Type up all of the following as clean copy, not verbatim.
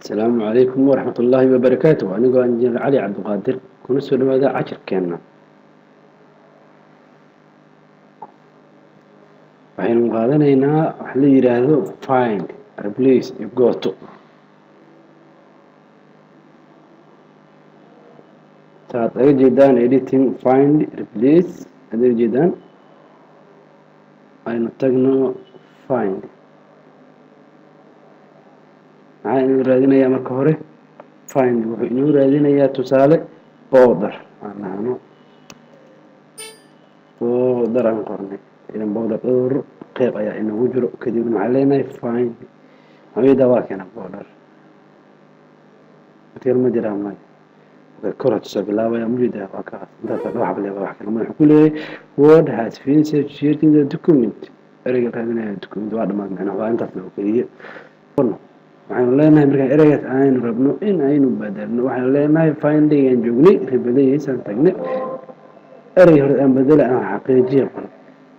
Asalaamu calaykum waraxmat ullaahi wabarakaatu. Anigoo Injineer Cali Cabdiqaadir, kuna soo dhawaada cashirkeenna. Waxaynu qaadanaynaa wax la yidhaahdo find, replace iyo goto. Saad aga jeedaan, editing, find, replace aad aga jeedaan. Aynu tagno find. Maxaa inuu raadinayaa marka hore? Find wuxuu inoo raadinayaa, tusaale, border aan dhahno, border aan qornay. Idan border dhowr qeyb ayaa inoogu jiro. Kadibna maxaan leenahay? Find. Maxaa waa keena border material ma jiraa? Maya. Okay, kor tusoo bilaabaya mujida, waa kaas. Intaas dhowr xab leeyahay, wax kale wuxuu ku leeyahay "Word has finished creating the document." Ereyga raadinaya document waa dhamaad, macnaha waa intaas oo keliya. Waxaynu leenahay, markaan ereygaas aynu rabno in aynu bedelno, waxaynu leenahay finding aan joognay, replace aan tagnay, erey hore aan bedela, aan xaqiijiya qor.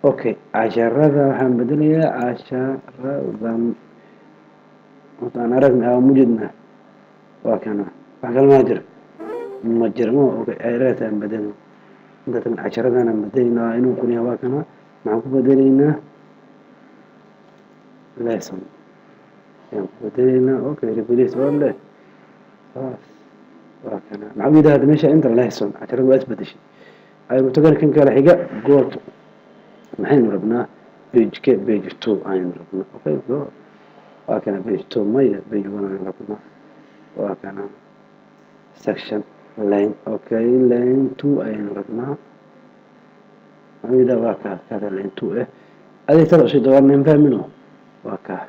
Okay, casharada waxaan bedelayaa casharadan. Horta aan aragna aa mujidna, waa kana. Wax kale maa jiro? Ma jiro ma. Okay, ereygaas aan bedelno. Inta casharadan aan bedelayna inuu qoriyaa, waa kana. Maxaan ku bedelaynaa? Lesson ayaan ku bedelaynaa. Okay, replace all leh, saas waa kana. Maxaa u yidhahda meesha inta lesson casharada waa isbedeshay. Aynu tagana kan kale xiga, goto. Maxaynu rabnaa? Page-ke? Page 2 aynu rabnaa. Okay, go, waa kana page 2. Maya, page 1 aynu rabnaa. Waa kana section, line. Okay, line 2 ayaynu rabnaa. Maxaa yidhaha? Waa kaa kaada line 2 eh. Adig sada usii doornayn, fahmino? Waa kaa.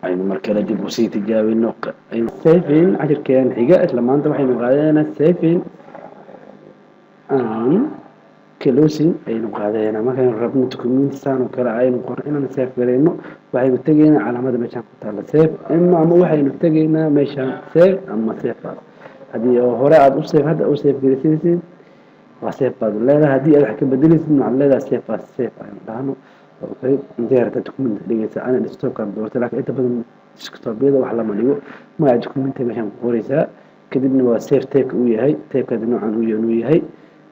Aynu mar kale dib usii tijaabino saving. Cashirkeen xiga isla maanta waxaynu qaadanaynaa saving and closing ayaynu qaadanaynaa. Markaynu rabno documentstan oo kale aynu qorno inaan save garayno, waxaynu tegaynaa calaamada meeshaan ku taalla save ima, ama waxaynu tegaynaa meeshaan save ama save as. Haddii oo hore aada u save, hadda u save garaysanaysid, waa save baad leedahay. Haddii aad wax ka bedelaysid, waxaad leedahay save as. Save aynu dhahno. Okay, intay rabta document dhigaysa. Ana desktopkaan doortay, laakiin inta badan desktopyada wax lama dhigo. Magaca documenta meeshaan ku qoraysaa, kadibna waa save. Typeka uu yahay, typekaadi noocan uu yahay, inuu yahay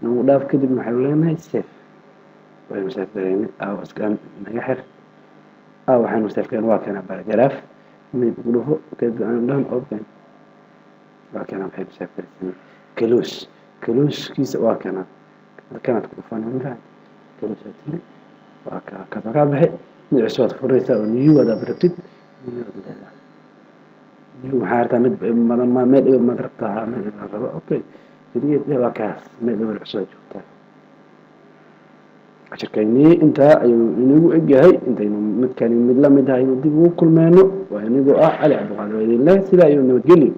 nagu dhaaf. Kadibna waxaynu leenahay save. Waynu save garaynay. Aaw iskaan naga xir. Aaw waxaynu save garan? Waa kana paragraph. Midib ku dhufo, kadib aanu dhahan open. Waa kana waxaynu save garaysanay. Close, closekiisa waa kana. Kanaad ku dhufanay, ma fahanti? Close aad tiri, waa ka kaas kaa baxay. Mid cusub aad furaysaa oo new aad rabtid, new aad leedahay. New maxaa rabtaa? Mid meel eber maad rabtaa? Meel eber raba. Okay, create, waa kaas. Meel eber cusub aad joogtaa. Cashirkaynii intaa ayuu inagu egyahay. Intaynu midkani mid la mid ah aynu dib ugu kulmeyno, waa inigoo ah Cali Cabdiqaadir oo idin leh sidaa ayuu nabadgelyo.